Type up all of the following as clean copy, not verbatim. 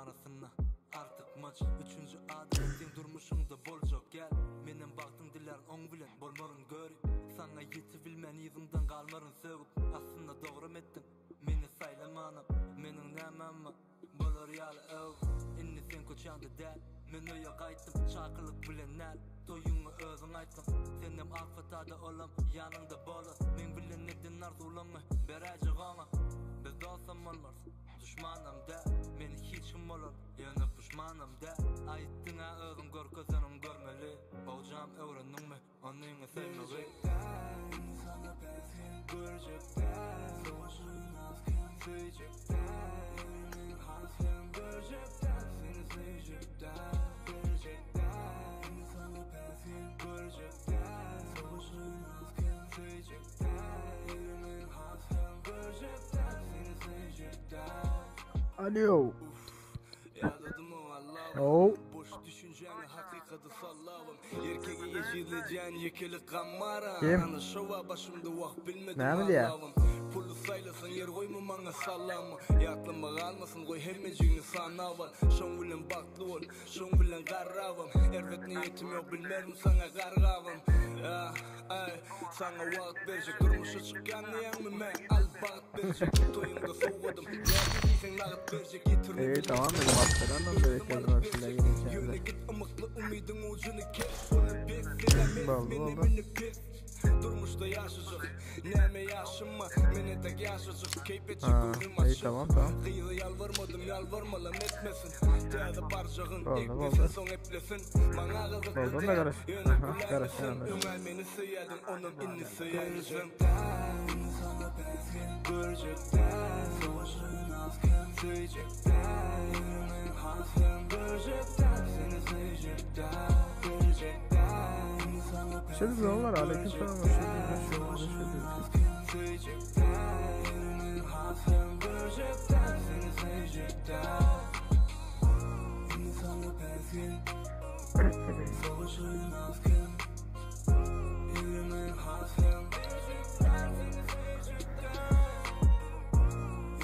arasynda artykmaç Üçünji adam seň durmuşyňda boljak gel Menem bagtyň dilärin oň bilen bolmaryn görip Saňa ýetibilmän yzyňdan galmaryn sögüp Aslynda dogram etdiň meni saýlamanam Meniň nämäm bar bolar ýaly öwüp Indi seň köçäňde däl men öýe gaýtdym Çakylyk bilen däl toýuňy özüň aýtgyn Senem ak patada olam ýanyňda bolar Meň bilen eden arzuwlaňy beräýjek oňa Biz dostam bolmarys Duşmanam däl, meni hiç kim bolar, ýöne puşmanam däl. Aýtdyň-a özüň görkezeniň görmeli, Gowjam öwrendiňmi onyňy söýmegi. Berjek däl, indi saňa päsgel, görjek däl, Sowaşygyň az kem, söýjek däl, Ýöne men has kem, görjek däl, seni söýjek däl. Berjek däl, indi saňa päsgel, görjek däl, Sowaşygyň az kem, söýjek Alo. Oh. Kim? Näme diýýär? Saňa wagt berjek durmuşa çykýan diýýäňmi men al bagt berjek toýuňda sowgadym näçe diýseň nagt berjek ýetirme Eý tamam benim atlarandan bereketli başla yine içeride. Ýöne git ymykly umydyň ujuny kes Ony pes senem Boldy meni boldy. mini pes Durmuşda ýaşajyk näme ýaşyma men entek ýaşajyk keýp etjek Ha, göwnüm iyi açyk tamam tamam. Gyza ýalbarmadym ýalbarmalam etmesin Täze barjagyn Boldy eklesin boldy. soň eplesin Maňa gyzykly Boldy onda däl garaş. ýöne Aha, garaş güläýmesin garaş. Öňä meni söýýädiň onam indi söýýänsiň Görjek däl sowaşyň az kem söýjek däl Ýöne has kem görjek däl seni söýjek däl Görjek däl indi saňa Şeýle päsgel dolar aleyküm görjek selam hoş däl geldiniz hoş geldiniz hoş Sowaşyň geldiniz. az kem söýjek däl Ýöne has kem görjek däl seni söýjek däl Indi saňa päsgel Sowaşyň az kem Ýöne has kem görjek däl seni söýjek däl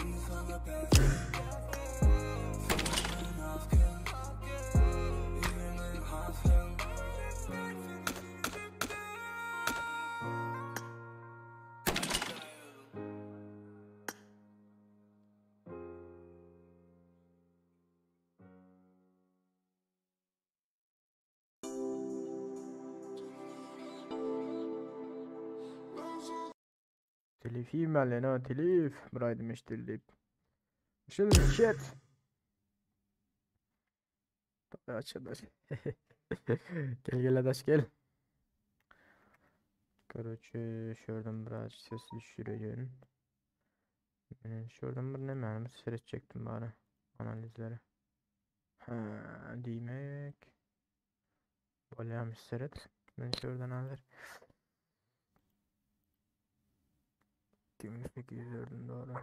Indi saňa päsgel Sowaşyň az kem Ýöne has kem görjek däl seni söýjek däl Telif iýmeli no telif bir aýdym eşideli diýip. Şeýle chat. Aç adaş. Gel gel adaş gel. Короче, şuradan biraz ses düşüreceğim. Şuradan bir nämäni seretjekdim bari analizleri. Ha, diýmek. Bolýarmyş seret. Men şuradan hazır. 2804 doğru.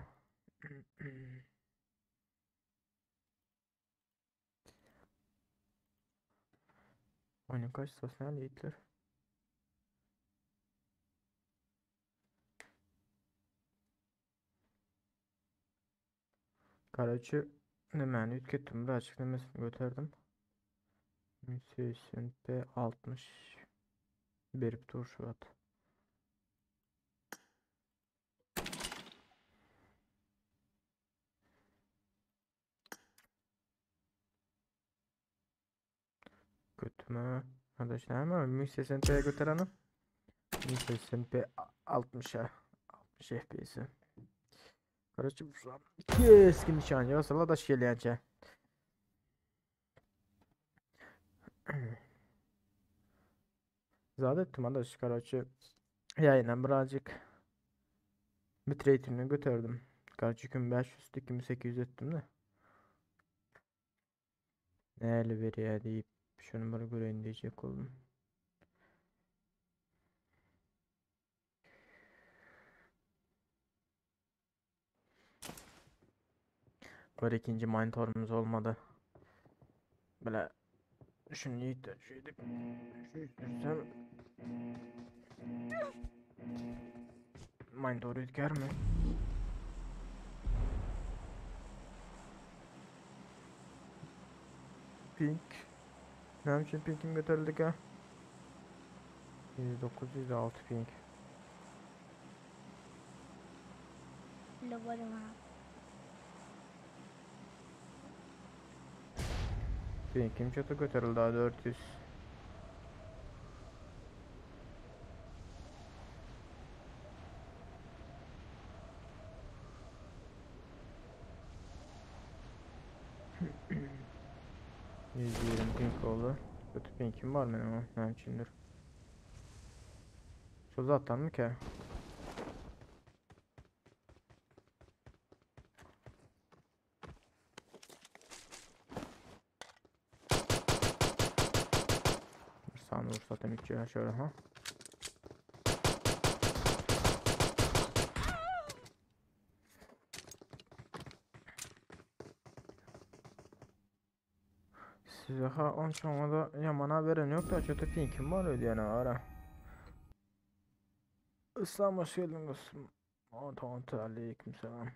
Oyunun kaç sosyal yiğitler? Karaçı hemen üytgettim birazcık nemesini göterdim. 1080p 60 berip dur şu at. Götüme. Arkadaşlar hemen 1080p'ye götürelim. 1080p 60'a 60 FPS'e. Karaçı keskin nişancı basala da şelýänçe. Zat etdim adaş karaçı ýaýyndan birazcık bitrate'ini göterdim. Karaçı 2500 2800 etdim de. Näli berýär diýip şuny bir göreýin diýjek boldum. Bir ikinji monitorumuz olmadı. Bile şunu yiğitler şöyle şöyle Monitor üytgär mi? Pink. Näme üçin pinkim göterildikä? 109 106 pink. Pinkim çatı göterildi daha 400. 120 pink oldu. Kötü pinkim var benim o. Ne içindir? Şu zaten mı ki? Bir saniye zaten içiyor şöyle ha. Size ha onçoňa da ýamana beren ýok da kötü pinkim var ödýän ara. İslam hoş geldin dostum. Anta aleyküm selam.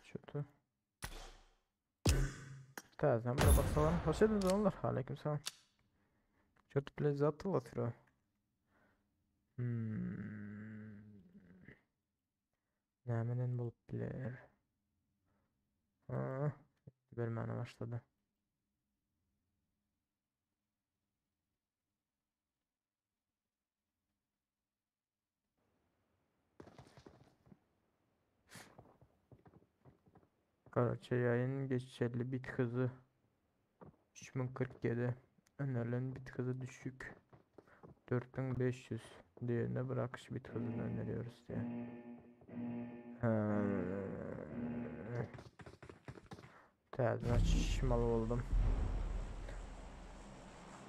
Kötü. Täzeden bir basalım. Hoş geldiniz onlar. Aleyküm selam. Kötü play atıl. Nämeden bulup biler? Ha, vermäne başladı. Karaça yayın geçerli bit hızı 3047. Önerilen bit hızı düşük. 4500 diğerine bırakış bit hızını öneriyoruz diye. Ha. Täzeden açmalı oldum.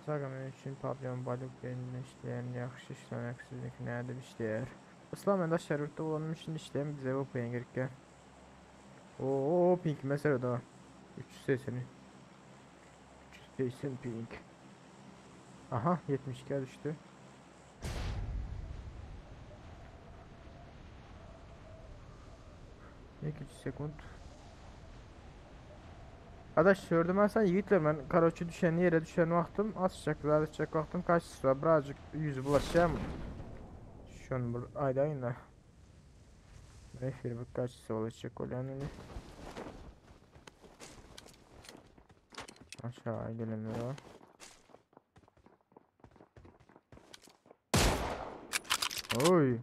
Zaten benim için PUBG Mobile benim işleyen yaxşı işleyen sizinki nerede işleyer. Islam ben de şerifte olanım için işleyen bize bu gerek ya. Oo pink mesela da 380. 380 pink. Aha 72'ye düştü. İki sekund. Adaş gördüm ben sen yiğitler ben karaoke düşen yere düşen vaxtım açacak açacak vaxtım kaç sıra birazcık yüzü bulaşacağım. Şunu bir aydayın da. Ne bir kaç sıra olacak olan öyle. Aşağı gelenler var. Oy.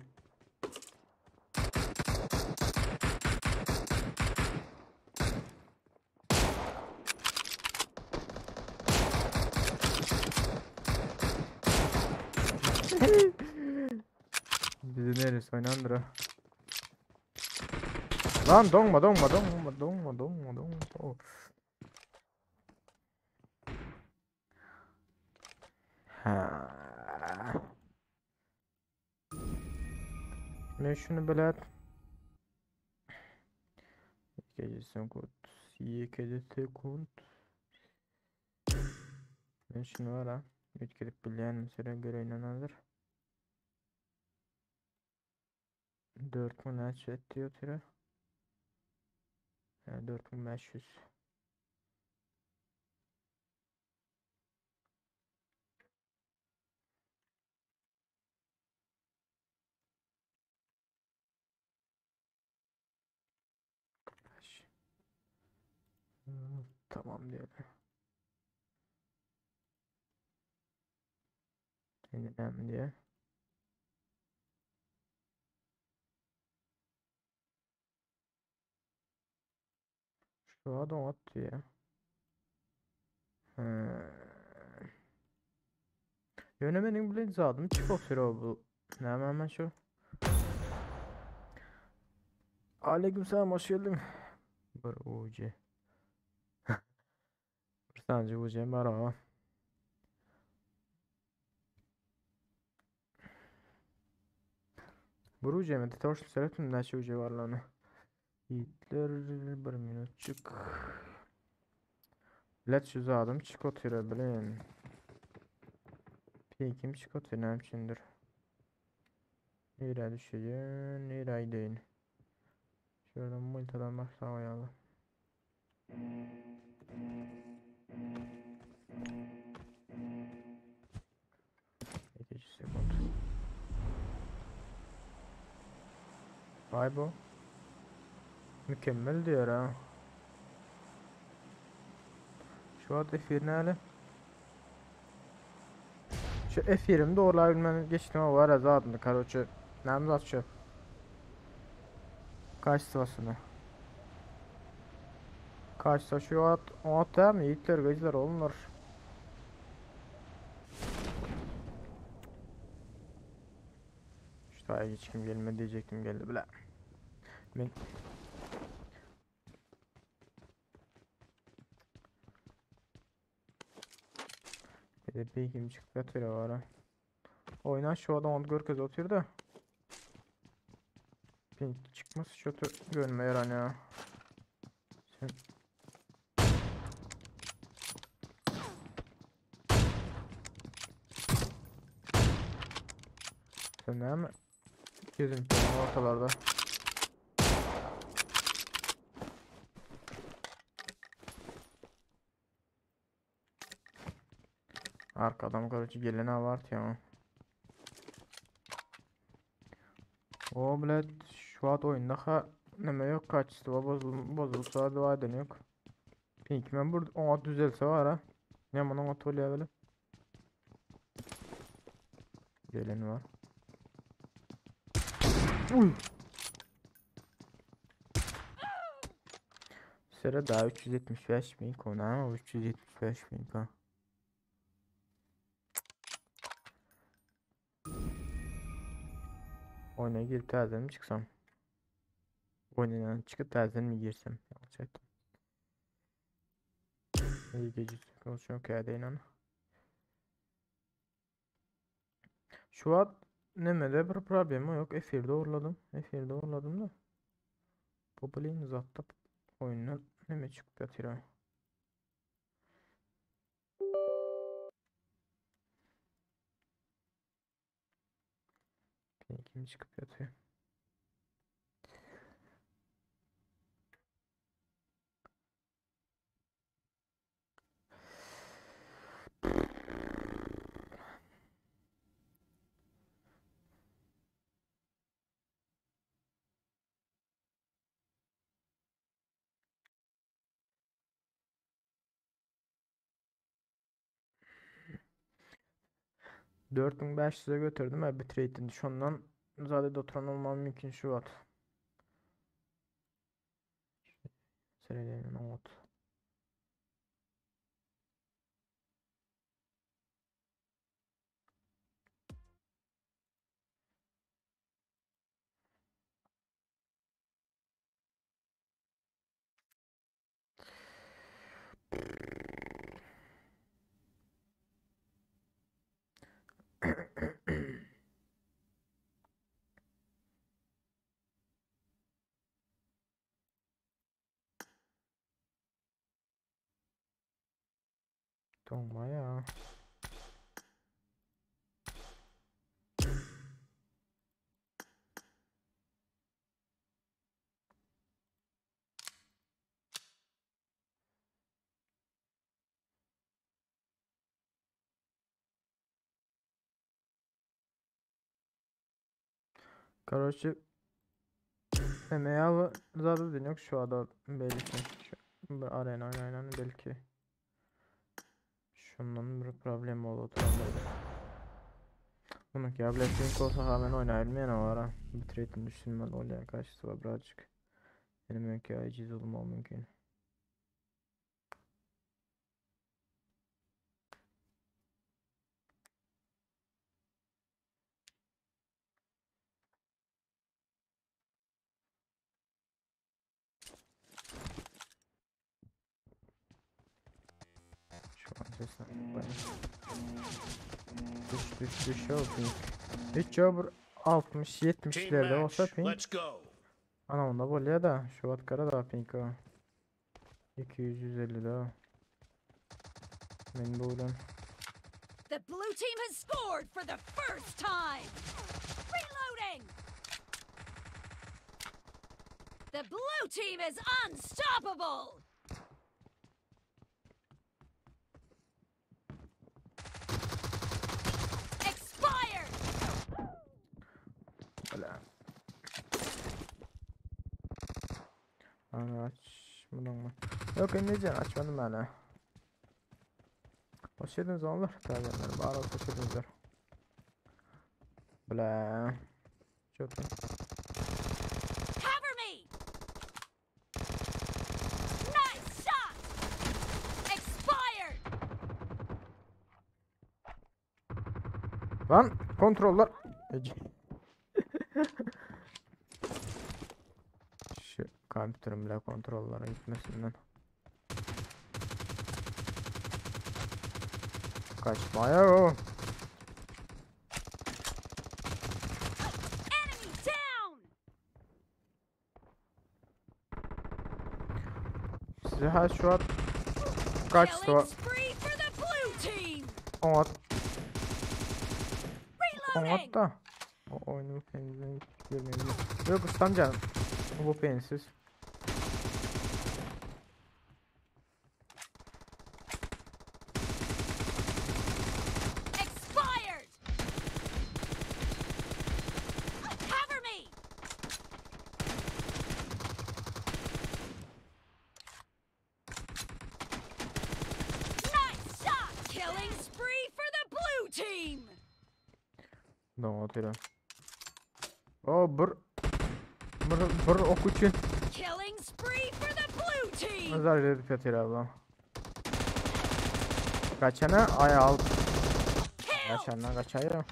Bizi neresi oynandır ha? Lan donma donma donma donma donma donma. Ha. Ben şunu böyle 2 sekund 2 sekund. Ben şunu var ha. Üç bilýän mesela göre inanandır. 4000 näçe etdi otyr? 4500. Tamam diyelim. Yenilem diye. Şu adam at diye. Yönemenin bile zadım çık otyr bu. Ne hemen şu. Aleykümselam hoş geldin. Bir UC. Bir tane UC var ama. Bir UC mi? Toş seyrettim näçe UC var lan. Yiğitler bir minutçuk. Bilet şu zadım çık otyr bilen. Pikim çık otyr näme üçindir? Nirä düşeýin, nirä gideýin? Şuradan multiden başlamayalım. Vay bu. Mükemmel diyor ha. Şu an efir näle? Şu efirim doğrulabilmem geçtim ama var ya zaten karoçe. Näme zat şu? Kaç sıvasını? Kaç şu at o at değil mi? Yiğitler gözler olunur. Şu daha hiç kim gelmedi diyecektim geldi bile. Ben Bir de bir kim çıktı yatıyor var. Oynan şu adam onu görkez oturuyor da. Pink çıkması şotu görünme yaran ya. Sen Sen ne mi? Gözüm ortalarda. Arkadan karoçi gelene var ya. O bile şu an oyunda ha neme yok kaçtı bozulsa dua eden yok. Pink ben burada ona düzelse var ha. Ne aman ona tolya böyle. Gelen var. Uy. Sıra daha 375 bin konu ama 375 bin konu. Oyuna girip təzədən mi çıxsam? Oyundan çıxıb təzədən mi girsem? Yanlış ettim. İyi gece konuşuyorum köyde inan. Şu an nemede bir problemi yok. F1'de uğurladım. F1'de uğurladım da. Popülin uzattı. Oyundan neme çıkıp yatıyor. Kim çıkıp yatıyor. ...4500'e götürdüm ve bitrate'ini şundan zaten oturan olmam mümkün şu at. Sırayla ot. Toma ya. Короче, MA zaten yok şu anda belki. Şu, arena oynayın belki. Şundan bir problem oldu. Bunu ya Blackpink olsa hemen oynayalım var ha. Bitrate'in düşünmeli oluyor karşısı var birazcık. Benim yok ya aciz olmam mümkün. Düş düş düş o pink. Hiç o 60-70'lerde olsa pink. Ana onda bolya da şu vatkara da pink o. 200-150 da. Men bu The blue team has scored for the first time. Reloading. The blue team is unstoppable. Expired. Ana açmadyňmy? Yok indi açmadım ben. Hoş geldiniz onlar. Täzeler bar olsa hoş geldinizler. Bla. Çok iyi. Cover me! Nice shot! Expired! Lan kontroller. Şu kompüterim bile kontrollere gitmesinden. Kaçmaya o. Enemy down! Size ha şu an kaç Killing spree for the blue team! Oňat Reloading! oňat da. O oyunu pensiz görmedim. Yok ustam canım. Bu pensiz. Expired! Cover me! Nice shot! Killing spree for the blue team! Doňat O bir bir bir ok üçin Killing spree for the blue team! Zar edip ýatyr ablam. Kaçana ay al. Kill! Kaçana kaçayım.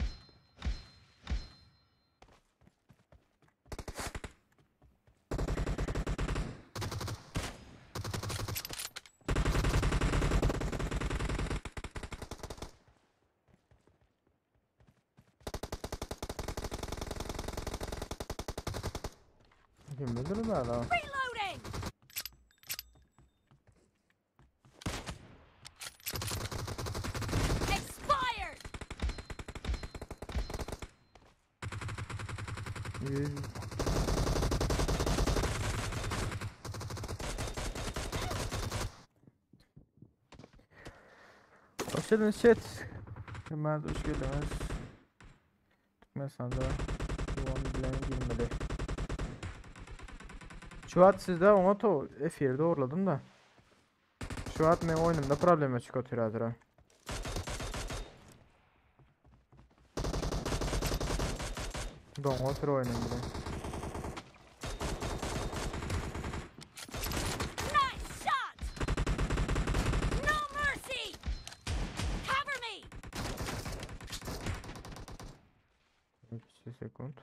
Kim bilir be adam. Reloading! Expired! 100 Hoş geldiniz chat. Hepiniz hoş geldiniz. Türkmenistan'da Yuvan bilen girmeli. Şu at sizde ona to F1'de uğurladım da. Şu at men oyunumda problema çıkıyor hazır. Don otur oyunum bile. Nice shot! No mercy! Cover me! 2 sekund.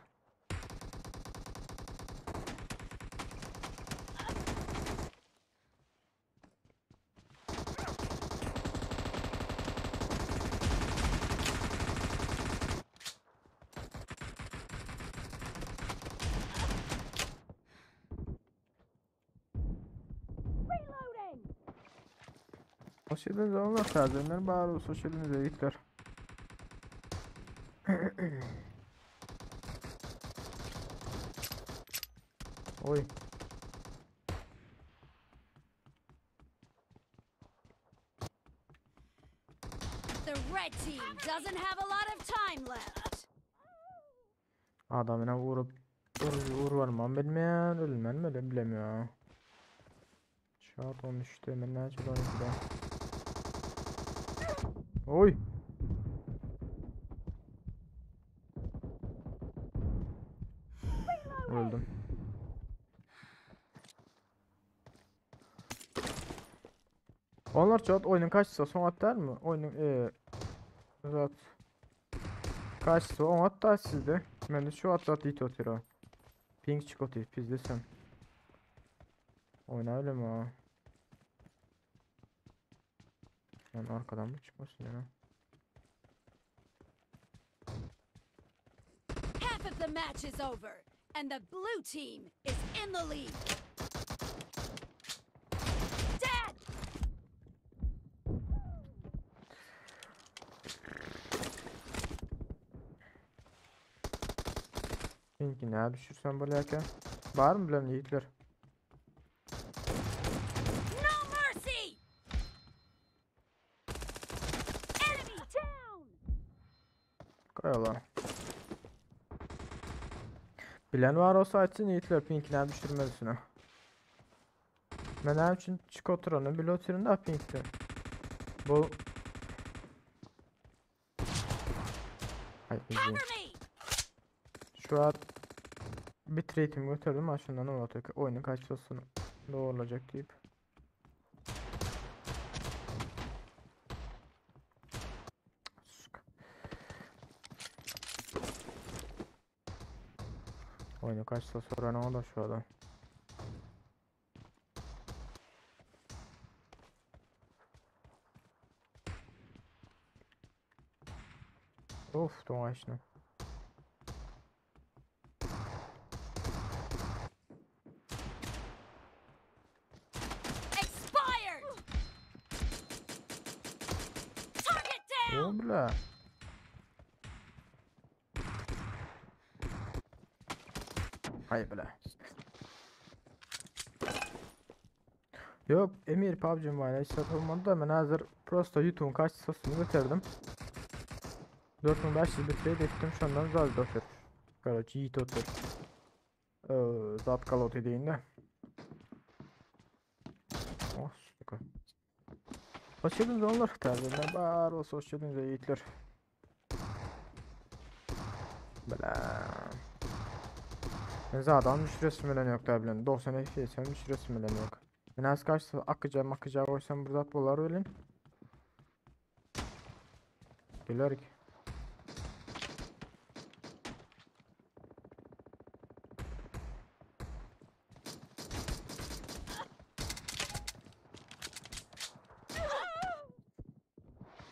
Reloading! Hoş geldiniz Allah tazenler bari olsun hoş geldiniz yiğitler. Oy. The red team doesn't have a lot of time left. Adamına vurup vur, vur varmam bilmeyen ölmen mi bilemiyor. Şart 13'te men näçe 12'de. Oy. Öldüm. Onlar çat oyunun kaçsa son atlar mı? Oyunun zat kaçsa on hatta sizde. Men de şu at zat it otyr. Ping çık otyr pizdesem. Oyna öyle mi ha? Yani arkadan mı çıkmasın ya? Half of the match is over, and the blue team is in the lead. Dead! Pinki ne düşürsen böyle erken? Var mı bilen yiğitler? No mercy! Enemy down! Kayala. Bilen var olsa açsın yiğitler pinkine düşürmez üstüne. Men näme üçin çyk oturany bile otyryn da pinkde. Bu Ay, Cover me! Şu an bitrate'imi götürdüm ha şundan olacak. Oyunun kaçmasını doğrulacak deyip. Suka. Oyunu kaçsa sonra ne oldu şu adam? Of doğaçlı. Expired! Target down! O bile. Hay bile. Yok Emir PUBG Mobile hiç satılmadı da ben hazır prosto YouTube'un kaç sosunu götürdüm. 4500 bitrate ettim şundan zor otur. Короче, yiğit otur. Zat kalot edeyim Oh, suka. Hoş geldiniz onlar. Terbiyeler var olsa hoş geldiniz yiğitler. Bela. Ben zaten düşüresim bilen yok da bilen. 90 FPS düşüresim bilen yok. Ben az kaçsa akıca makıca koysam burada bolar öyle. Gelir ki.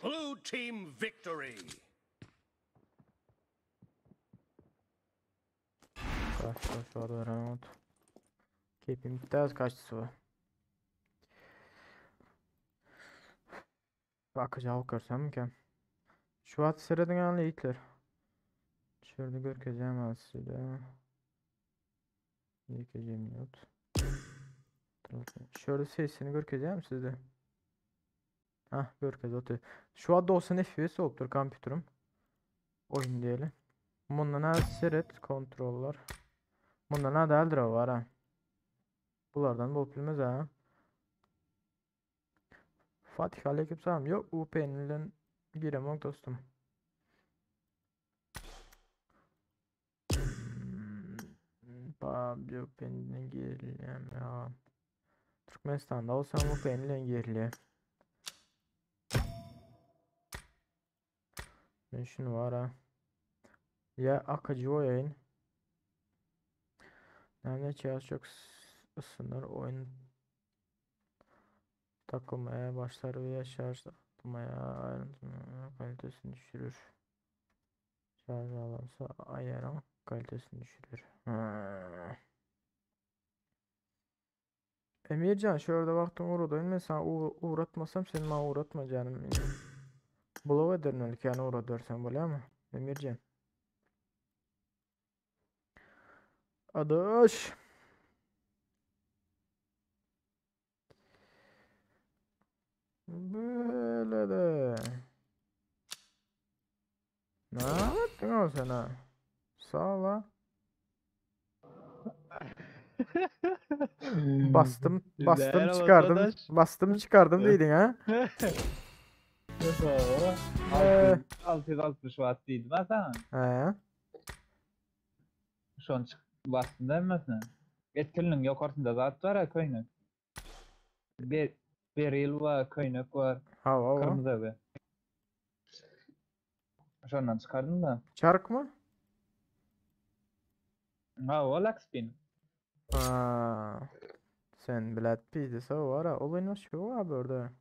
Blue team victory. Kaç var round. Keyfim bitti az kaçtı var. Bakacağım görsem ki. Şu at seyredin anlı yiğitler. Şurada görkezeceğim aslında. Yıkacağım minut. Şöyle sesini görkezeceğim sizde. Hah görkez otu. Şu an 90 FPS olupdur kompüterim. Oyun diyelim. Bundan az seyret kontroller. Bundan ne değildir o var ha. Bunlardan bol bilmez ha. Fatih aleykümselam. Yok UPN'den giremem dostum. PUBG UPN'den girilem ya. Türkmenistan'da olsam UPN'den girilem. Ben şunu var ha. Ya akıcı oyun. Ne çağız çok ısınır oyun takılmaya başlar veya şarj atmaya kalitesini düşürür. Şarj alırsa ayarın kalitesini düşürür. Ha. Emircan şurada baktım uğradı. Ben sana uğratmasam seni bana uğratma canım benim. Bulava ederin yani uğra dersen böyle ama Emircan. Adaş. Böyle de. Ne yaptın o sen ha? Sağ ol ha. Bastım, bastım Merhaba çıkardım. arkadaş. Bastım çıkardım dedin ha? Ee. 660 watt diýdim ha sana. He. Şonu çık bastım demmesin. Etkilinin yukarısında zat var ha köýnek. Bir beril var, köýnek var, Hava hava. kırmızı be. Şondan çıkardım da. Çark mı? Ha o Laxpin. Ha. Sen bilet pizza var ha. Olayın şu var burada.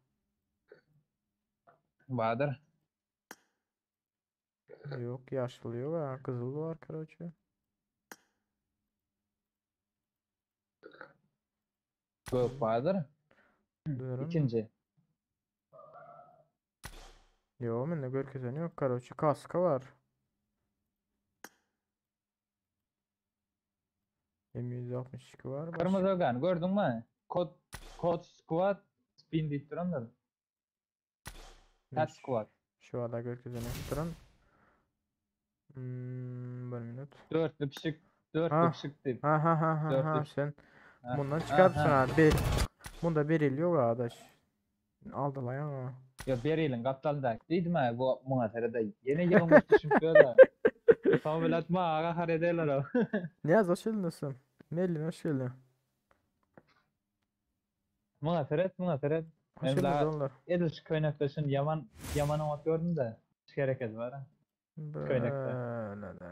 Badır. Yok yaşlı yok ha. Kızıl var короче. Gök Badır. Diyorum. İkinci. Yo men de görkezen yok короче. Kaska var. M162 var. Başka. Kırmızı ögan gördün mü? Kod Kod Squad spin deyip duranlar. Tat Squad. Şu ada görkezen yok. Duran. Bir minut. Dörtlü pişik, dörtlü Ha. pişik deyip. Ha ha ha ha Dörtlü ha pişik. sen Ha, bundan ha, çıkarıpsın ha. ha. Bir. Bunda beril ýok adaş. Aldylaýaň ha. Ýa beriliň gapdalyndaky diýdim ha, bu muňa serede ýene ýalňyş düşünip ýör-ä. Soň bilen maňa gahar ederler o. Niýaz hoş geldiň dostum. Merlin hoş geldiň. Muňa seret, muňa seret. Hoş geldiniz oglanlar. Edil şu köýnekde şuny ýaman ýaman oňat gördüm-de. Şu hereketi bar. Köýnekde. Böyle-de.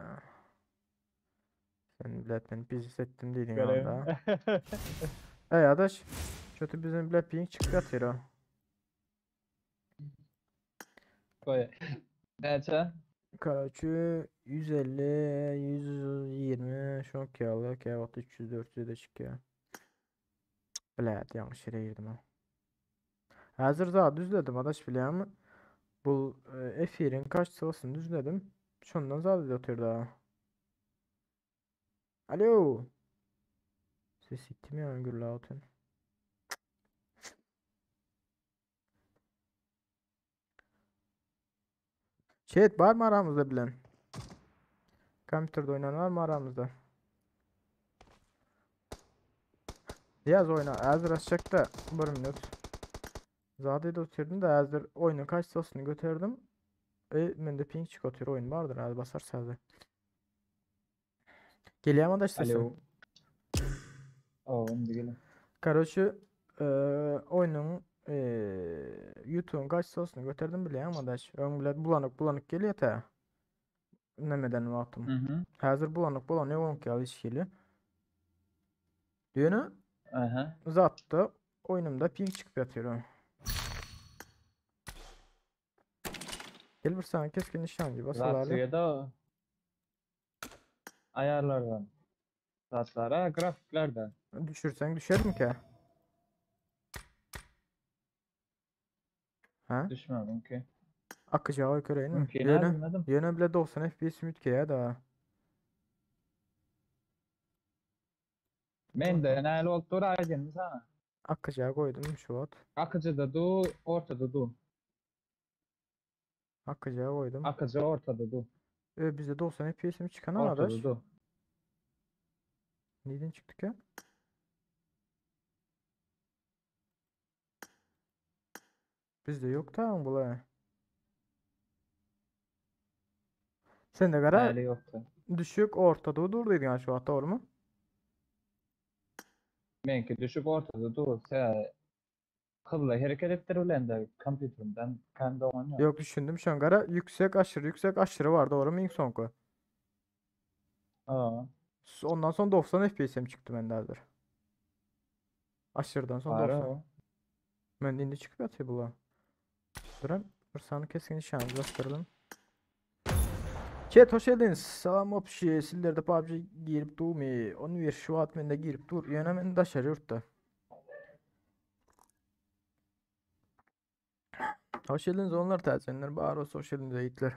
Sen bilet men pizis etdim diýdiň anda. Ey adaş, şoty bizim bilet ping çykyp ýatyr o. Goý. Näçe? Karaçy 150, 120 şok ýaly, käwagt 300, 400 de çykýar. Bilet ýalňyş ýere girdim ha. Häzir zat düzledim adaş bilýäňmi? Bu e, efiriň kaçsysyny düzledim. Şondan zat edip otyr da. Alo. Ses gitdim ya gürle otun. Chat var mı aramızda bilen? Kompüterde oynayan var mı aramızda? Yaz oyna. Hazır açacak da bir minut. Zaten oturdum da hazır oyunun kaç sosunu götürdüm. E, men de ping çık oturuyor oyun vardır az basar sadece. Gelýärmi adaş sesim? Alo. O, indi gelin. Karoçi, oýnuň YouTube'un kaç sosunu göterdim bilýäňmi adaş? Öň bilen bulanyk bulanyk gelýär tä. Nemeden wagtym. Mhm. Häzir bulanyk bolan ýok oňki ýaly hiç hili. Ýöne Aha. zatda oýnumda ping çykyp ýatyr. o. Gel bir sana keskin nişancı basalarly. Zatsyýa da Aýarlardan. Zatlara, grafiklerde. Düşürseň düşermikä? Ha? Düşmez mümkin. Akyja goý köreýinmi? Mümkin Ýöne, bilmedim. ýöne bile 90 FPS mütgeýä da. Men de näle bolup dur aýdýan sana. Akyja goýdum şu wagt. Akyjyda du, ortada du. Akyja goýdum. Akyjy ortada du. E, bizde 90 FPS mi çıkan arkadaş? Ortada du. Neden çıktık ya? Bizde yok tamam bula. Sen de gara Näle ýokdy. düşük ortada dur dedin şu wagt doğru mu? Menki düşük ortada dur. Sen Hızly hereket etdirilen de kompýuterimden kän dogan ýok. Yok düşündüm şu an gara yüksek aşırı yüksek aşırı var doğru mu ilk sonku? Aa, Ondan sonra 90 FPS'im çıktı bende hazır. Aşırıdan sonra bar 90. o. Ben indi çıkıp yatıyor bula. Duran bir saniye keskin nişancı bastıralım. Chat hoş geldiniz. Salam opşi. Sizlerde PUBG girip durmuyor. Onu ver şu at mende girip dur. Ýöne men daşary ýurtda. Hoş geldiniz onlar täzenler. Bar olsa hoş geldiniz yiğitler.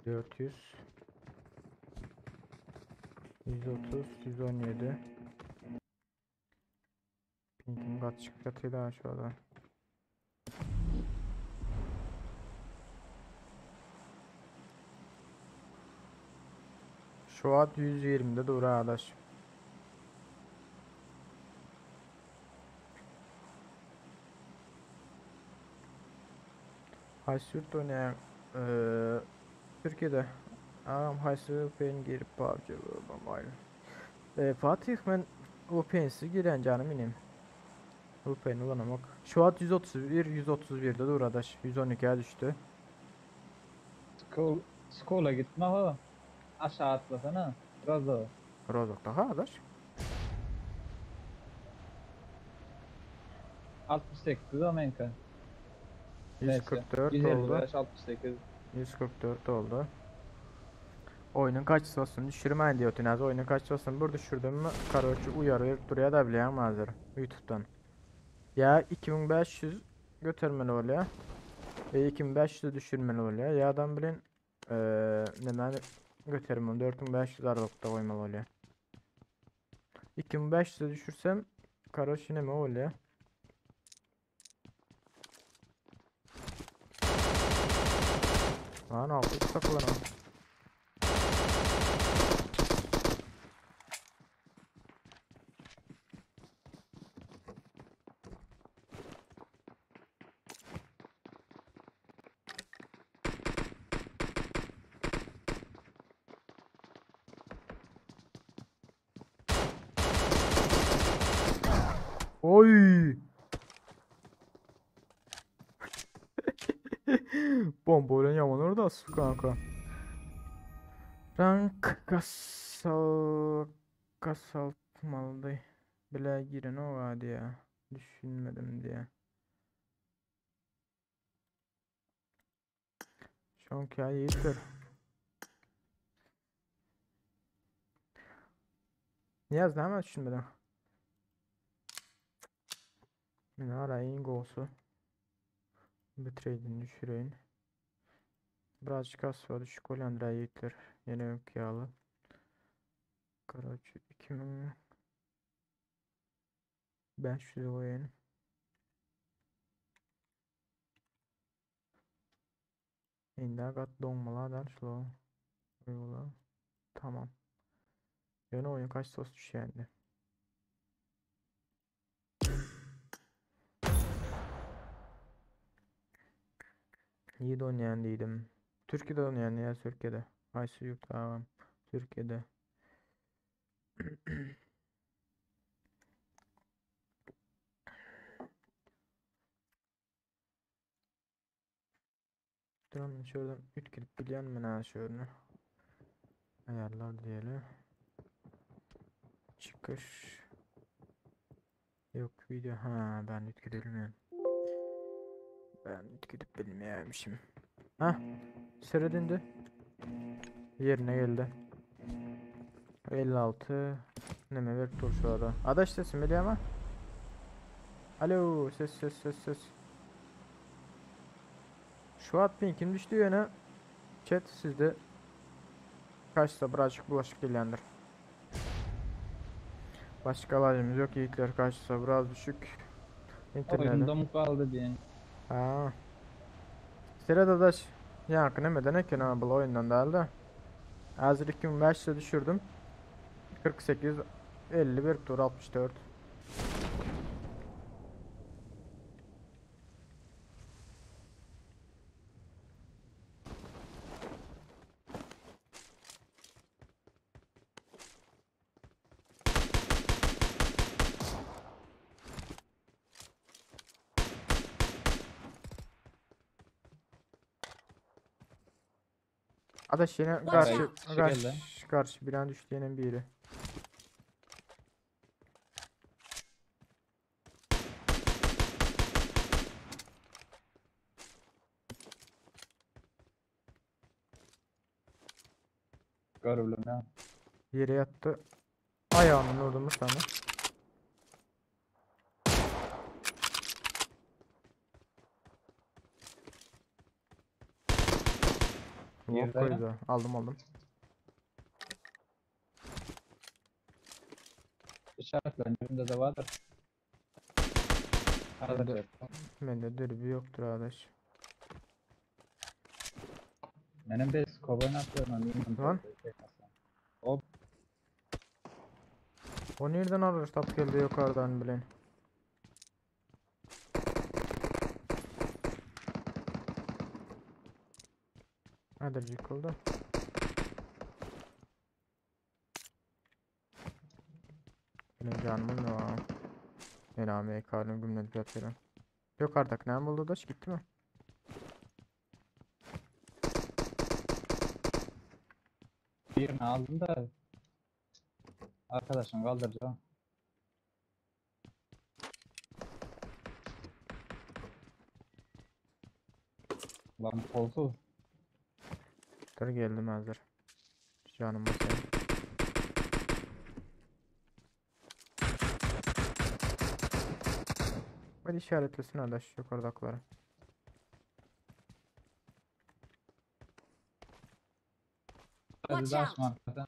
400 130 117 Pinkim gat çykyp ýatyr daha şurada. Şu wagt 120-de dur adaş. Haýsy ýurtda oýnaýaň? Eee, Türkiýede. Agam haýsy VPN girip PUBG Mobile? Eee, Fatih men VPN-siz girýän janym inim. VPN ulanamok. Şu wagt 131 131-de dur adaş. 112-ä düşdi. School, school'a gitme ho. Aşağı atlasana. Rozo. Rozokda ha adaş. 68 o menka. Neyse. 144 oldu. 155 68. 144 oldu. Oyunun kaç olsun düşürmeyin diyor Tünaz. Oyunun kaç olsun bir düşürdüm mü karoçu uyarıyor duruyor da bileyim hazır YouTube'dan. Ya 2500 götürmeli oluyor. Ve 2500'e düşürmeli oluyor. Ya adam bilin eee neden götürmem 4500 aralıkta koymalı oluyor. 2500'e düşürsem karoçi neme bolýar. Lan 6 takılan. Oy! Bomba bilen yaman orada kanka. Rank kasal kasaltmaly bile giren o vardı ya. Düşünmedim diye. Şonk ya yiğitler. Niyaz näme düşünmedin? Men arayın golsu. Bitrate'ini düşüreyim. Birazcık az var düşük olandıra yiğitler. Yine yok yağlı. Karaçı 2500 koyayım. Indi gat doňmalar şlo. Uygula. Tamam. Ýöne oyun kaç sos düşýändi. İyi de oynayan değilim. Türkiye'de oynayan ya Türkiye'de. Aysu yurt tamam. Türkiye'de. Duram şuradan 3 girip bilýän men ha şöyle. Ayarlar diyelim. Çıkış. Yok video ha ben üt bilmiyorum. Ben üt gidip bilmiyormuşum. Ha seyredindi. Yerine geldi. 56 neme ver dur şu ara. Adaş sesim geliyor ama. Alo ses ses ses ses. Şu at pinkim düştü yöne. Chat sizde kaçsa birazcık bulaşık gelyendir. Başka alacımız yok yiğitler kaçsa biraz düşük. İnternete. Oyunda mı kaldı diyen. Ha. Seret adaş. Yankı nemeden eken ha bu oyundan da. Hazır 2500'e düşürdüm. 48 51 tur 64. Adaş yine Watch karşı out. karşı Geldi. karşı bir an düştü yine biri. Görevlim ya. Yere yattı. Ayağını vurdu mu sana? Yok Girdi ya. koydu. Aldım aldım. İşaretlendiğimde de vardır. Bende, Hazır. bende dürbü yoktur arkadaş. Benim bir skoba ne yapıyorum? Lan. Hop. O nereden alır tap geldi yukarıdan bilen. Hadi yıkıldı. Benim canımın ne var? Ben AMK'nın gümle atıyorum. Yok artık ne buldu da gitti mi? Birini aldım da arkadaşım kaldıracağım. Lan kolsuz. Dur geldim hazır. Canım basayım. Hadi işaretlesin arkadaş yukarıdakileri. Hadi Watch daha out. markadan.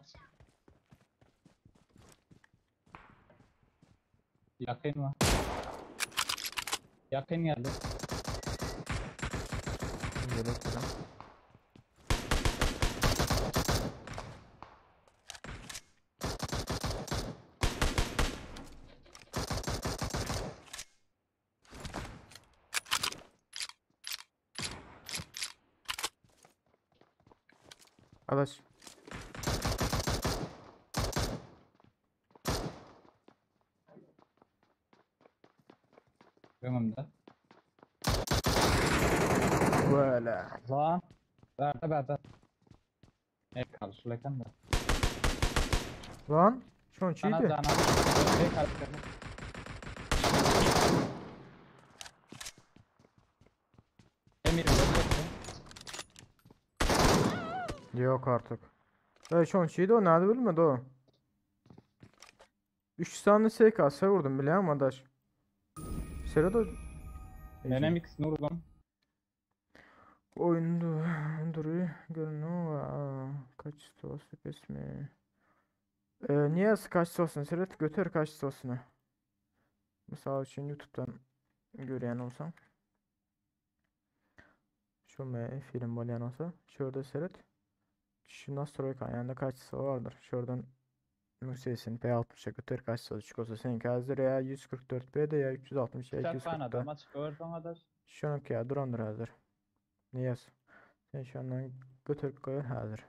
Ýakyn bar. Ýakyn geldi. Gerek bilen. Adaş. Öňümde. Böyle. Lan. Bärde bärde. Ne kalşıl eken de. Lan. Şon Sana çiğdi. cana. Şey karakterini. Emir ölecek Yok artık. Ey şon çiğdi o nerede bilmedi o. 3 tane SKS vurdum biliyor musun adaş? Sero da Benim ikisini vurdum. Oyundu duruyor görünüyor. Kaç olsun ismi? Niye kaç olsun? Seret götür kaç olsun. Misal için YouTube'dan görýän olsam. Şu me film bolýan olsa, şurada seret. Şu nastroyka ýa-da kaçsa vardır. Şuradan yükselsin P60'a götür kaçsa düşük olsa seninki hazır ya 144P'de ya 360 ya Sen bana 240'da. da maç gördün adaş. Şununki ya durandır hazır. Niyaz. Sen şu andan götür koy hazır.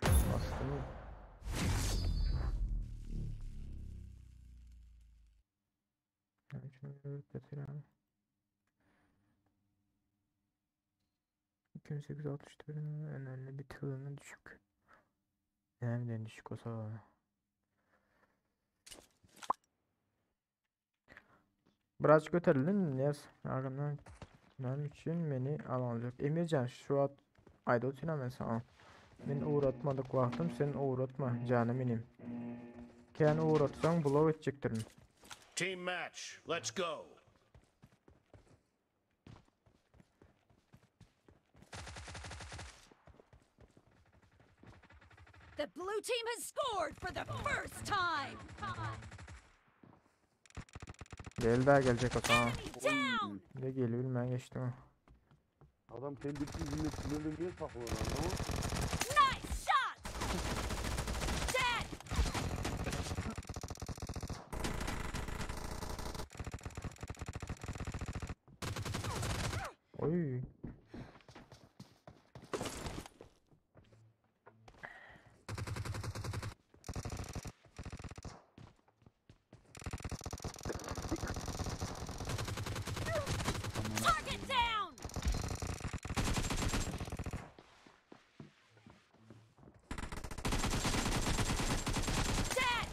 Bastım. Yani şunu götür abi. 2861 önemli bir tığını düşük. Önemli düşük olsa. Biraz götürdün Niyaz. Arkamdan benim için beni alacak. Emircan şu an ayda oturan ben sana. Men uğratmadık wagtym sen uğratma canım inim. Ken uğratsan blok etjekdirin. Team match. Let's go. The blue team has scored for the first time. Gel daha gelecek o tamam. Enemy down. Ne geliyor bilmem geçtim o. Adam kendi yüzünde tünelde niye saklıyor lan ama? Nice shot. Dead. Oy. Target down. Dead.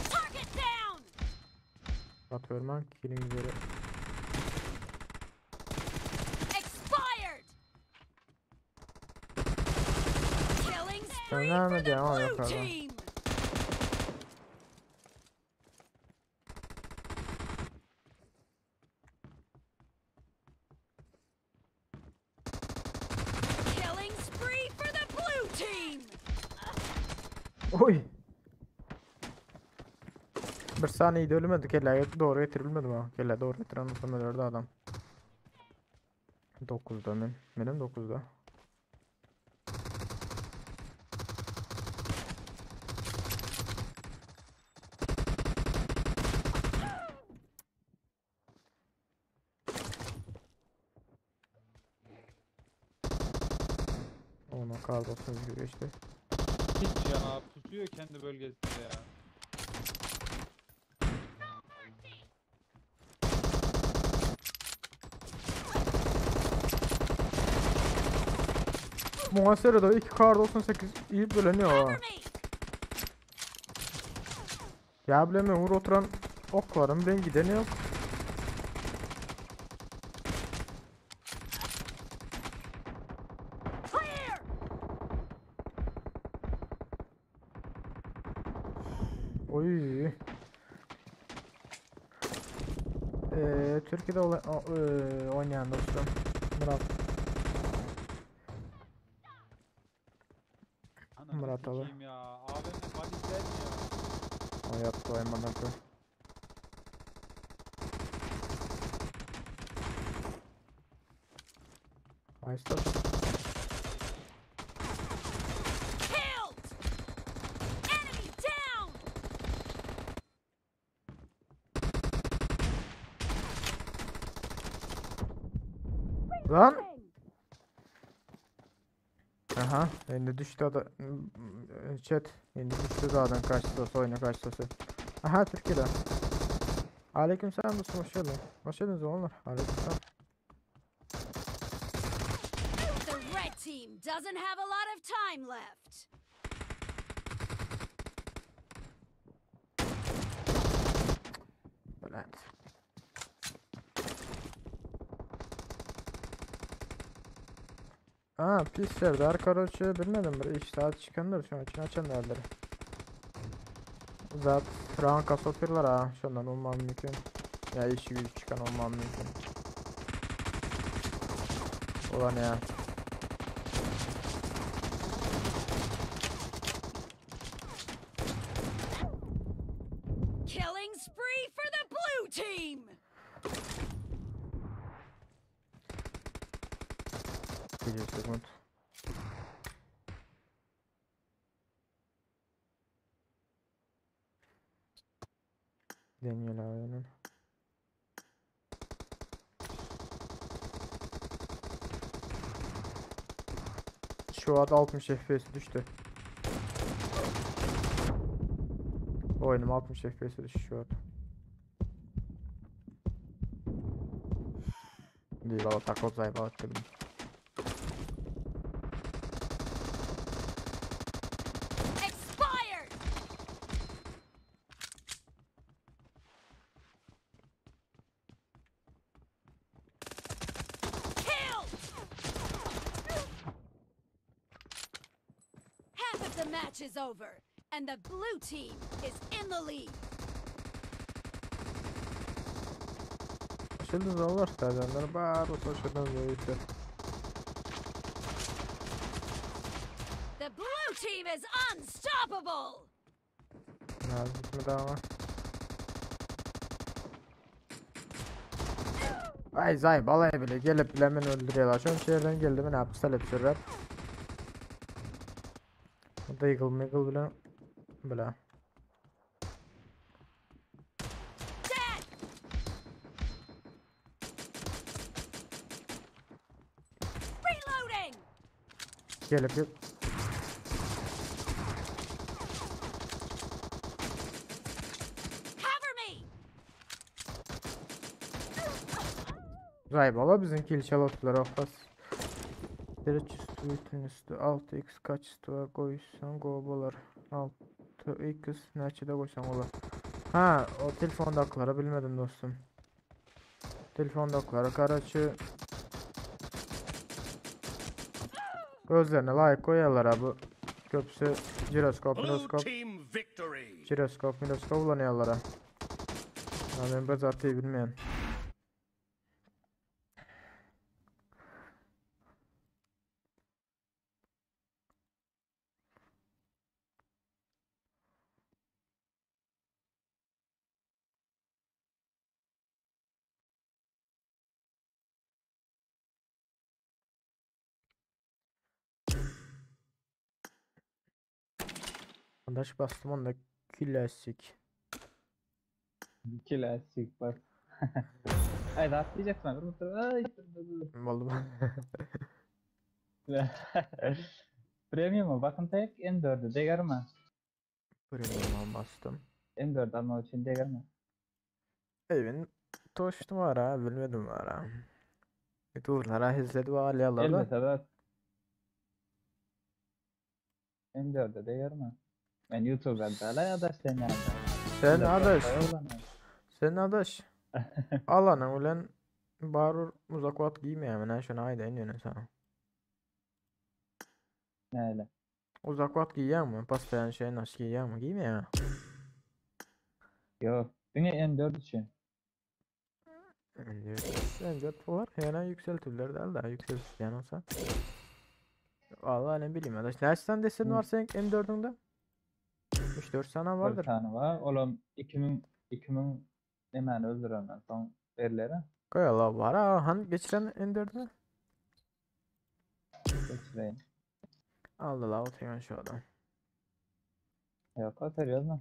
Target down. At vermem killing üzere. Expired. Killing spree Sen for nerede the ya? blue Yukarıda. team. Killing spree for the blue team. Oy. Bir saniye de ölmedik. Kelle doğru getirilmedi mi? Kelle doğru getiren olsam ölürdü adam. 9'da men. Benim 9'da. Ona kaldı 31 geçti. Hiç ya pusuyor kendi bölgesinde ya. Muhasebe 2 kar 98 iyi bölünüyor ha. Cover me. Ya bilemiyorum vur oturan oklarım ben gideni yok. Clear. Oy. Türkiye'de oynayan dostum Murat. Hatalı. Sikeyim ya. AVM body değil mi ya? O yaptı o amına koyayım. Nice touch. Killed! Enemy down! Lan! Aha, endi düştü ada chat. Endi düştü dağdan karşısı oyuna karşısı. Aha Türkiye'de. Aleykümselam dostum hoş geldin. Hoş geldiniz oğlum. Aleykümselam. The red team doesn't have a lot of time left. Bülent. Aa pis Serdar Karaçı bilmedim bir iş saat çıkandır şu an için açanlardır. Zat ranka sopirlar ha şundan olmam mümkün. Ya işi gücü çıkan olmam mümkün. Ulan ya. Killing spree for the blue team! Bir sekund. Daniel abinin. Şu an 60 FPS düştü. Oyunum 60 FPS düştü şu an. Değil valla takoz zayıf dedim. Expired! Killed! Half of the match is over, and the blue team is in the lead. Hoş geldiniz Allah serdenler. Bar olsa hoş geldiniz öğütler. The blue team is unstoppable! Nazik mi daha var? Ay zay balay bile gelip bile beni öldürüyorlar. Şu an şehirden geldi mi ne yaptı hep sürer. Bu da yıkıl mıkıl bile. Bile. Dead! Reloading! Gelip gelip. Cover me! Zay bala bizimki ilçe attılar ofas. Derece üstü üstü 6x kaç üstü koysan gobolar. 6x neçede koysan olar. Ha o telefondakıları bilmedim dostum. Telefondakıları karaçı Gözlerine like koyarlar abi. Köpüsü jiroskop, Blue miroskop, team victory. jiroskop, miroskop kullanıyorlar ha. Ya ben biraz artık bilmiyorum. Arkadaş bastım onda klasik. Klasik bak. Ay atlayacaksın abi. Ay, dur, dur, Vallahi dur. Premium'a bakın tek M4'ü değer mi? Premium'a bastım. M4 almak için değer mi? Evin toştu var ha bilmedim var ha. Durlara hizledi var alyalarda. Elbette evet. M4'e değer mi? Ben YouTube'da da ya da sen yani. Sen adaş, sen adaş. Alanın ulan barur uzak vat giymeyem ben şuna haydi en yönü sana. Neyle? Uzak vat giyiyor mu? Pastayan şey nasıl giyiyor mu? Giymiyor. Yok. Dünya M4 için. M4 var. Yani yükseltirler değil de yükseltilen olsa. Vallahi ne bileyim adaş. Näçe sany desen var seň M4-üňde? 3-4 sany Bir vardyr. sany bar. Olam 2000 2000 nemäni öldürenden soň berler. Koy Allah var ha. Han geçiren M4-ünü. Geçireyim. Aldı la oturuyorsun şu adam. Yok o serýozno.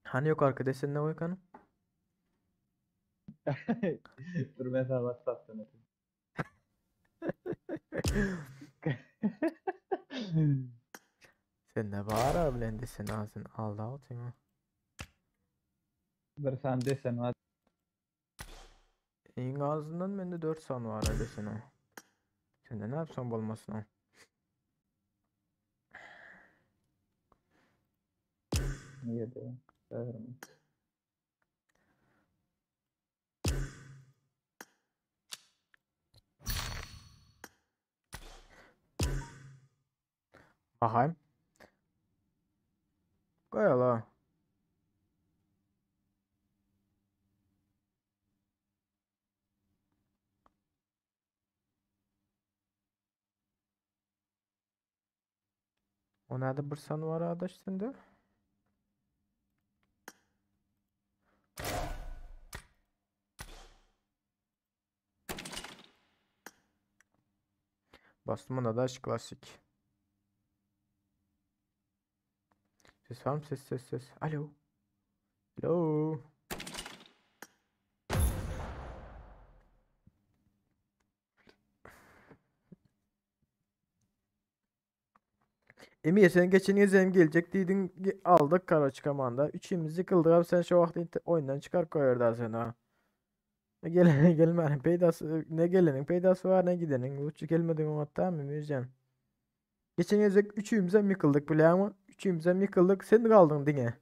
Hani yok arka desenine koy kanı. Dur mesela WhatsApp'tan atayım. Sen ne bağır bilen desen ağzını aldı oturuyorsun. Bir sany desen var. En azından bende 4 san var ha desen o. Sen de ne yapsan bolmasın o. Niye de? Görürüm. Bakayım. Koy Allah. O nerede bir san var adaş sende? Bastım ona da klasik. Ses var mı? Ses ses ses. Alo. Alo. Emir sen geçen gezem gelecek dedin aldık kara çıkamanda. Üçümüz yıkıldık abi sen şu vakti oyundan çıkar koyar da sen ha. Ne Gel gelmenin peydası ne gelenin peydası var ne gidenin. Uçu gelmedin o hatta mı Emircan? Geçen gezek üçümüze mi yıkıldık bile ama üçümüze mi yıkıldık sen kaldın dine.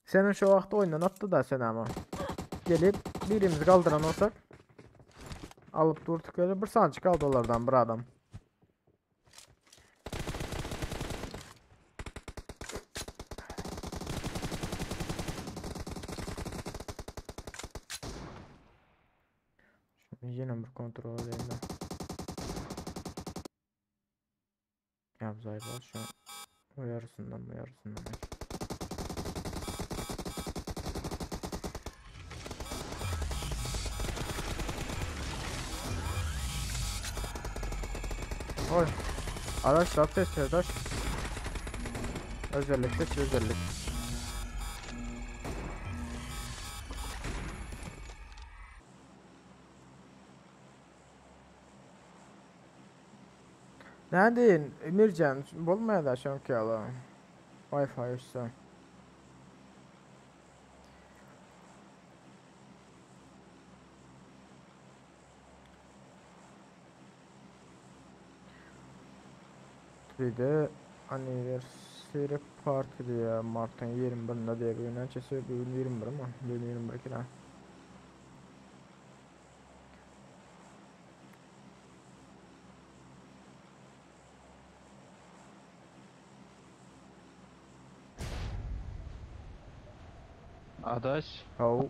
Senin şu vakti oyundan attı da sen ama. Gelip birimizi kaldıran olsak alıp durduk öyle bir sancı kaldı onlardan bir adam. Şunu yine bir kontrol edeyim ben. Ya zayıf şu o yarısından bu yarısından. Oy. Araç rahat arkadaş. Özellik seç özellik. Neredeyim? Emircan, bolmaya da şonki ala. Wi-Fi üstü. Bir de anniversary party diye Mart'ın 21'inde diye bugün öncesi bugün 21 ama bugün 21 ki lan. Adaş. Hau.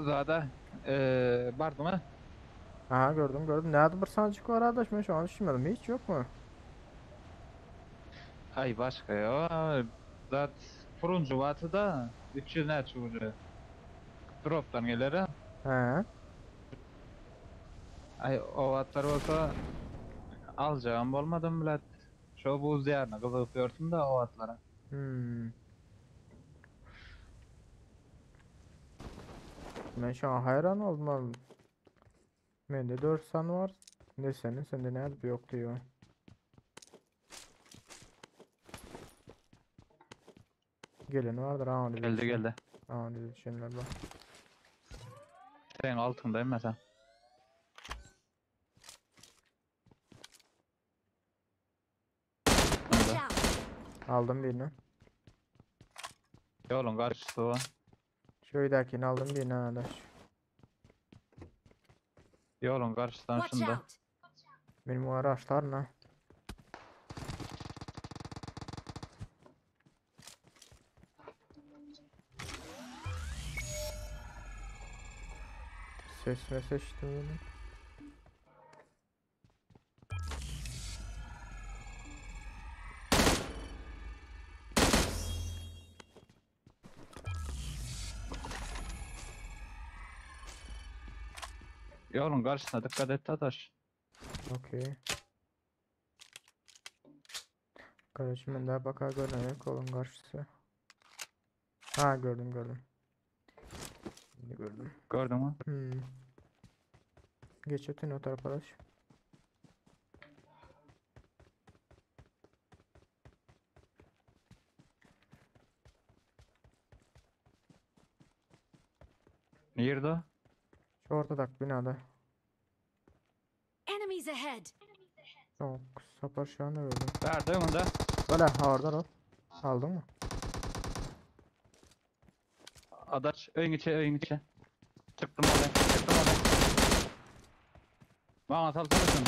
Zada. Eee bardı mı? Aha gördüm gördüm. Nerede bir sancık var arkadaş ben şu an düşünmedim. Hiç yok mu? Ay başka ya. Zat turuncu vardı da 300 ne çubuğu. Drop'tan gelir ha. He. Ay o atlar olsa alacağım olmadım bile. Şu buz diyarına kızıp görsün de o atlara. Hmm. Ben şu an hayran oldum abi. Bende 4 san var. Ne senin? Sende nerede yok diyor. Gelen vardır ha onu Geldi geldi. Ha onu düşünler bak. Senin altındayım mesela. Watch out! Aldım birini. Yolun karşısı o. Şuradakini aldım birini arkadaş. Yolun karşısından Watch şunda. out! Benim o araçlar ne? Ses ve seçtim benim. Ýoluň garşysyna dikkat et dadaş. Okey. Kardeşim ben daha bakar görmedim kolun karşısı. Ha gördüm gördüm. Şimdi gördüm. Gördün mü? Hmm. Geç ötün o tarafa adaş. Nirde? Şu ortadak binada. Enemies ahead. Çok sapar şu anda gördüm. Nerede önünde? Böyle ha oradan ol. Aldın mı? Adaş ön içe ön içe. Çıktım oraya. Çıktım oraya. Bana salsana sen.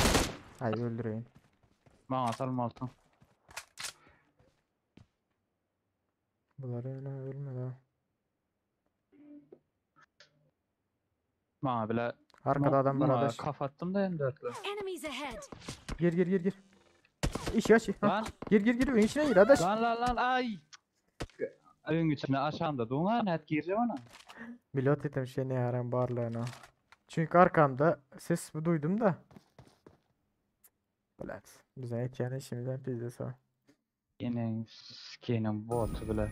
Hayır öldüreyim. Bana salma altın. Bunlar öyle ölmedi ha. Bana bile Arkada adam var Buna adaş. Kafa attım da M4'le. Enemies ahead. Gir gir gir gir. İş yaş. Ha. Lan Gir gir gir. Ön içine gir adaş. lan lan lan ay. Ön içine aşağında dona net gireceğim ona. Milot ettim şey ne yaran barlığına. Çünkü arkamda ses duydum da. Bilet. Bize etken şimdiden pizza sağ. Yine sikeyim botu bile.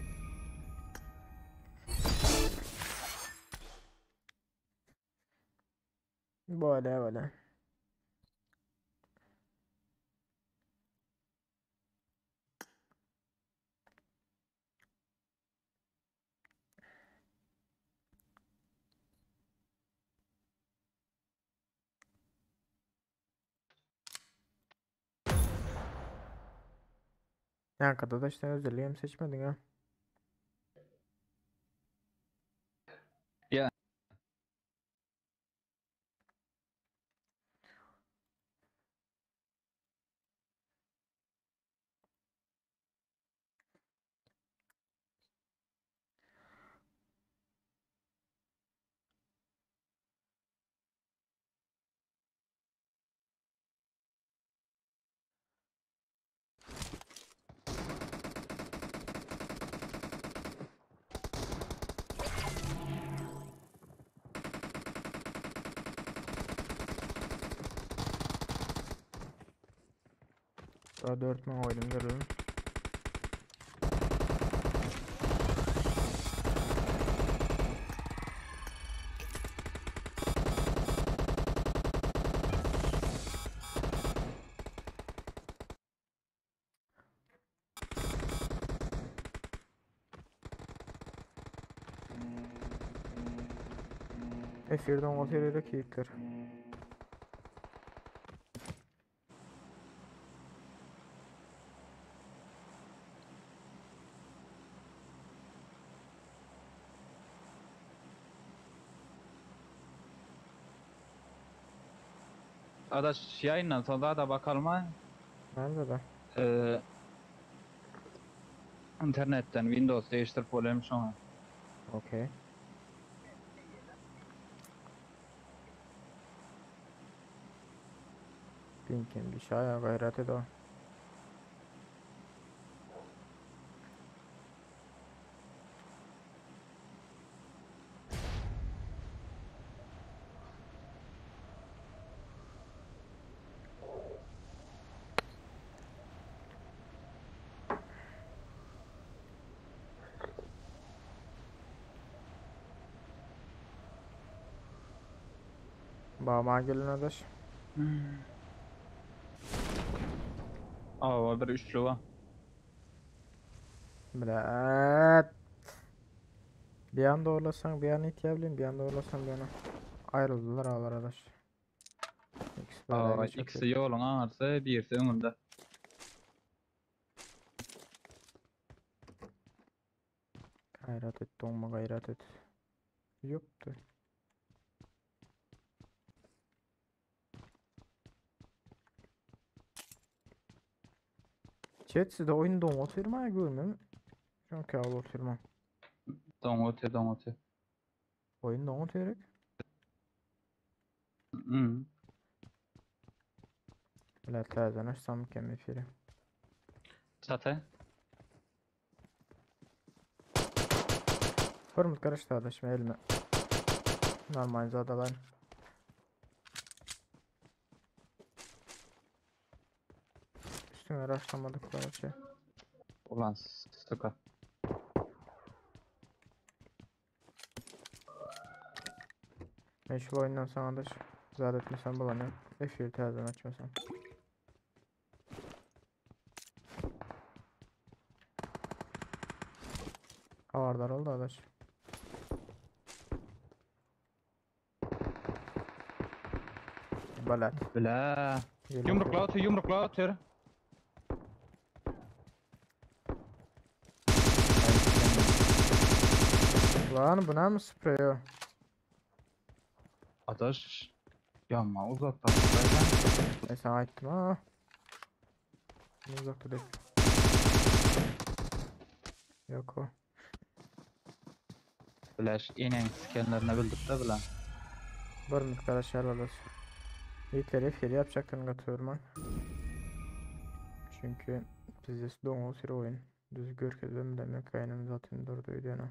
Böyle böyle. Yani kadar da işte özelliğimi seçmedin ha. Ya. Daha 4 man koydum görelim. F1'den 16 yere keyifler. Adaş yayından sonra da bakalım ha. Nerede de? Ee, internetten Windows değiştirip olayım sonra. Okey. Pinkim bir şey ya gayret et o. Bama gelin adaş. Aa bir üçlü var. Bilet. Bir anda orlasan bir an iteyebilirim bir anda orlasan bir ana. Ayrıldılar ağlar adaş. İkisi de Aa, araya çok ikisi iyi. yolun ağırsa birisi önünde. Gayret et donma gayret et. Yoktu. Chat sizde oyun donma oturmaya görmüyorum. Çünkü al oturma. Don öte don öte. Oyun donma oturuyor. Hı. Bilet täzeden açsam mükemmel firi. Çatı. Förmut karıştı adaşım elime. Normal zadalar. Üstüňe rushlamadyk koroçe. Ulan suka. Men şul oýundan soň adaş zat etmesem bolany. Efir täzeden açmasam. Habardar oldu adaş. Balat. Bile. Yumrukla atıyor, yumrukla atıyor. Lan bu ne mi spreyi o? Adaş. Yanma uzaktan. Ben Ben sana aýtdym ha. Ne uzakta değil. Yok o. Flash inen sikenlerine bildik de bilen. Bir miktar aşağıda Yiğitleri F7 yapacaklarını katıyorum ben. Çünkü bizde doňuz bir oyun. Düz görkezmem demek kaynım zaten durduydu yana.